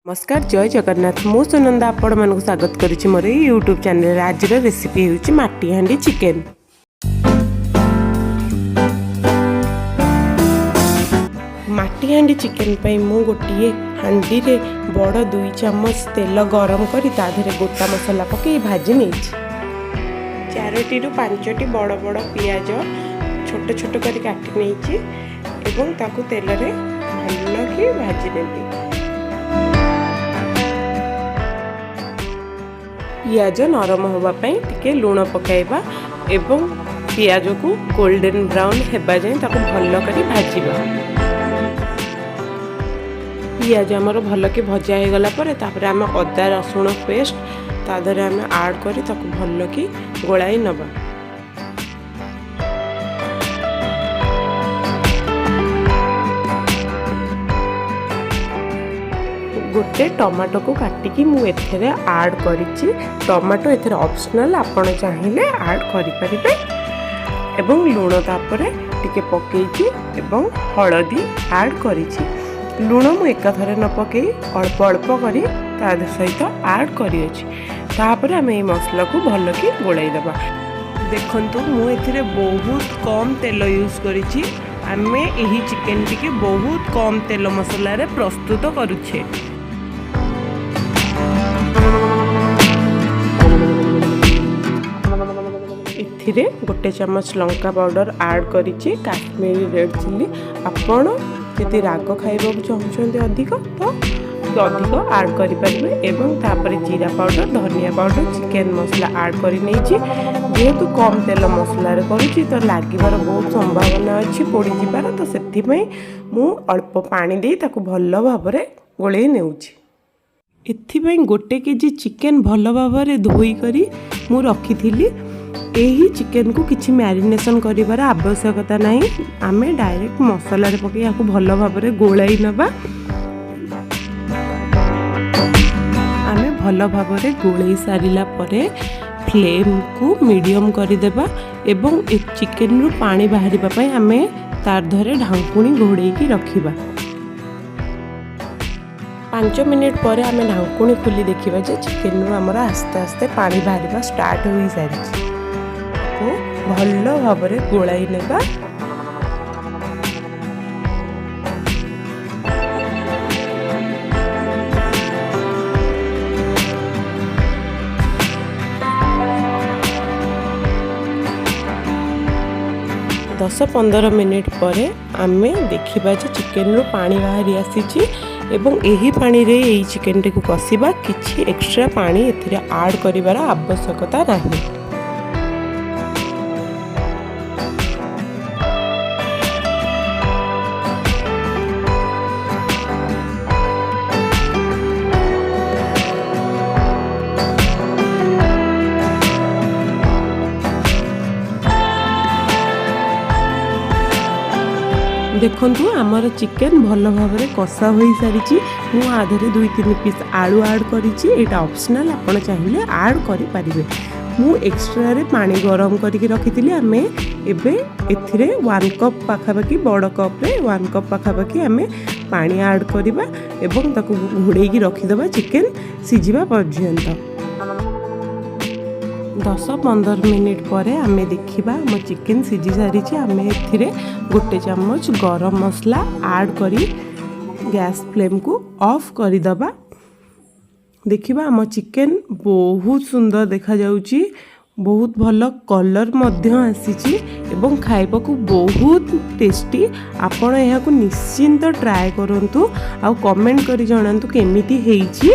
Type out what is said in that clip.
ନମସ୍କାର, ଜୟ ଜଗନ୍ନାଥ। ମୁଁ ସୁନନ୍ଦା ଆପଣମାନଙ୍କୁ ସ୍ୱାଗତ କରୁଛି ମୋର ଏଇ ୟୁଟ୍ୟୁବ୍ ଚ୍ୟାନେଲରେ। ଆଜିର ରେସିପି ହେଉଛି ମାଟି ହାଣ୍ଡି ଚିକେନ୍। ମାଟି ହାଣ୍ଡି ଚିକେନ୍ ପାଇଁ ମୁଁ ଗୋଟିଏ ହାଣ୍ଡିରେ ବଡ଼ 2 ଚାମଚ ତେଲ ଗରମ କରି ତା ଦେହରେ ଗୋଟା ମସଲା ପକାଇ ଭାଜି ନେଇଛି। ଚାରୋଟିରୁ ପାଞ୍ଚଟି ବଡ଼ ବଡ଼ ପିଆଜ ଛୋଟ ଛୋଟ କରି କାଟି ନେଇଛି ଏବଂ ତାକୁ ତେଲରେ ଭଲକି ଭାଜି ନେବି। ପିଆଜ ନରମ ହେବା ପାଇଁ ଟିକେ ଲୁଣ ପକାଇବା ଏବଂ ପିଆଜକୁ ଗୋଲ୍ଡେନ୍ ବ୍ରାଉନ୍ ହେବା ଯାଏଁ ତାକୁ ଭଲ କରି ଭାଜିବା। ପିଆଜ ଆମର ଭଲକି ଭଜା ହେଇଗଲା ପରେ ତାପରେ ଆମେ ଅଦା ରସୁଣ ପେଷ୍ଟ ତା ଦେହରେ ଆମେ ଆଡ଼୍ କରି ତାକୁ ଭଲକି ଗୋଳାଇ ନେବା। ଗୋଟେ ଟମାଟୋକୁ କାଟିକି ମୁଁ ଏଥିରେ ଆଡ଼୍ କରିଛି। ଟମାଟୋ ଏଥିରେ ଅପସନାଲ୍, ଆପଣ ଚାହିଁଲେ ଆଡ଼୍ କରିପାରିବେ। ଏବଂ ଲୁଣ ତାପରେ ଟିକେ ପକାଇଛି ଏବଂ ହଳଦୀ ଆଡ଼୍ କରିଛି। ଲୁଣ ମୁଁ ଏକାଥରେ ନ ପକାଇ ଅଳ୍ପ ଅଳ୍ପ କରି ତା ସହିତ ଆଡ଼୍ କରିଅଛି। ତାପରେ ଆମେ ଏଇ ମସଲାକୁ ଭଲକି ଗୋଳାଇ ଦେବା। ଦେଖନ୍ତୁ, ମୁଁ ଏଥିରେ ବହୁତ କମ୍ ତେଲ ୟୁଜ୍ କରିଛି। ଆମେ ଏହି ଚିକେନ୍ ଟିକେ ବହୁତ କମ୍ ତେଲ ମସଲାରେ ପ୍ରସ୍ତୁତ କରୁଛେ। ଏଥିରେ ଗୋଟେ ଚାମଚ ଲଙ୍କା ପାଉଡ଼ର ଆଡ଼୍ କରିଛି, କାଶ୍ମୀରୀ ରେଡ଼୍ ଚିଲି। ଆପଣ ଯଦି ରାଗ ଖାଇବାକୁ ଚାହୁଁଛନ୍ତି ଅଧିକ, ତ ଟିକେ ଅଧିକ ଆଡ଼୍ କରିପାରିବେ। ଏବଂ ତାପରେ ଜିରା ପାଉଡ଼ର, ଧନିଆ ପାଉଡ଼ର, ଚିକେନ୍ ମସଲା ଆଡ଼୍ କରି ନେଇଛି। ଯେହେତୁ କମ୍ ତେଲ ମସଲାରେ କରୁଛି, ତ ଲାଗିବାର ବହୁତ ସମ୍ଭାବନା ଅଛି, ପୋଡ଼ିଯିବାର। ତ ସେଥିପାଇଁ ମୁଁ ଅଳ୍ପ ପାଣି ଦେଇ ତାକୁ ଭଲ ଭାବରେ ଗୋଳେଇ ନେଉଛି। ଏଥିପାଇଁ 1 କେଜି ଚିକେନ୍ ଭଲ ଭାବରେ ଧୋଇକରି ମୁଁ ରଖିଥିଲି। ଏହି ଚିକେନ୍କୁ କିଛି ମ୍ୟାରିନେସନ୍ କରିବାର ଆବଶ୍ୟକତା ନାହିଁ। ଆମେ ଡାଇରେକ୍ଟ ମସଲାରେ ପକାଇ ଏହାକୁ ଭଲ ଭାବରେ ଗୋଳାଇ ନେବା। ଆମେ ଭଲ ଭାବରେ ଗୋଳେଇ ସାରିଲା ପରେ ଫ୍ଲେମ୍କୁ ମିଡ଼ିୟମ୍ କରିଦେବା ଏବଂ ଏ ଚିକେନ୍ରୁ ପାଣି ବାହାରିବା ପାଇଁ ଆମେ ତାର ଦେହରେ ଢାଙ୍କୁଣୀ ଘୋଡ଼େଇକି ରଖିବା। 5 ମିନିଟ୍ ପରେ ଆମେ ଢାଙ୍କୁଣୀ ଖୋଲି ଦେଖିବା ଯେ ଚିକେନ୍ରୁ ଆମର ଆସ୍ତେ ଆସ୍ତେ ପାଣି ବାହାରିବା ଷ୍ଟାର୍ଟ ହୋଇସାରିଛି। ତାକୁ ଭଲ ଭାବରେ ଗୋଳାଇ ନେବା। 10-15 ମିନିଟ୍ ପରେ ଆମେ ଦେଖିବା ଯେ ଚିକେନ୍ରୁ ପାଣି ବାହାରି ଆସିଛି ଏବଂ ଏହି ପାଣିରେ ଏଇ ଚିକେନ୍ଟିକୁ କଷିବା। କିଛି ଏକ୍ସଟ୍ରା ପାଣି ଏଥିରେ ଆଡ଼୍ କରିବାର ଆବଶ୍ୟକତା ନାହିଁ। ଦେଖନ୍ତୁ, ଆମର ଚିକେନ୍ ଭଲ ଭାବରେ କଷା ହୋଇସାରିଛି। ମୁଁ ଆ ଦେହରେ 2-3 ପିସ୍ ଆଳୁ ଆଡ଼୍ କରିଛି। ଏଇଟା ଅପସନାଲ୍, ଆପଣ ଚାହିଁଲେ ଆଡ଼୍ କରିପାରିବେ। ମୁଁ ଏକ୍ସଟ୍ରାରେ ପାଣି ଗରମ କରିକି ରଖିଥିଲି। ଆମେ ଏବେ ଏଥିରେ 1 କପ୍ ପାଖାପାଖି, ବଡ଼ କପ୍ରେ 1 କପ୍ ପାଖାପାଖି ଆମେ ପାଣି ଆଡ଼୍ କରିବା ଏବଂ ତାକୁ ଘୋଡ଼େଇକି ରଖିଦେବା ଚିକେନ୍ ସିଝିବା ପର୍ଯ୍ୟନ୍ତ। 10-15 ମିନିଟ୍ ପରେ ଆମେ ଦେଖିବା ଆମ ଚିକେନ୍ ସିଝି ସାରିଛି। ଆମେ ଏଥିରେ ଗୋଟେ ଚାମଚ ଗରମ ମସଲା ଆଡ଼୍ କରି ଗ୍ୟାସ୍ ଫ୍ଲେମ୍କୁ ଅଫ୍ କରିଦେବା। ଦେଖିବା, ଆମ ଚିକେନ୍ ବହୁତ ସୁନ୍ଦର ଦେଖାଯାଉଛି, ବହୁତ ଭଲ କଲର୍ ମଧ୍ୟ ଆସିଛି ଏବଂ ଖାଇବାକୁ ବହୁତ ଟେଷ୍ଟି। ଆପଣ ଏହାକୁ ନିଶ୍ଚିନ୍ତ ଟ୍ରାଏ କରନ୍ତୁ ଆଉ କମେଣ୍ଟ କରି ଜଣାନ୍ତୁ କେମିତି ହେଇଛି।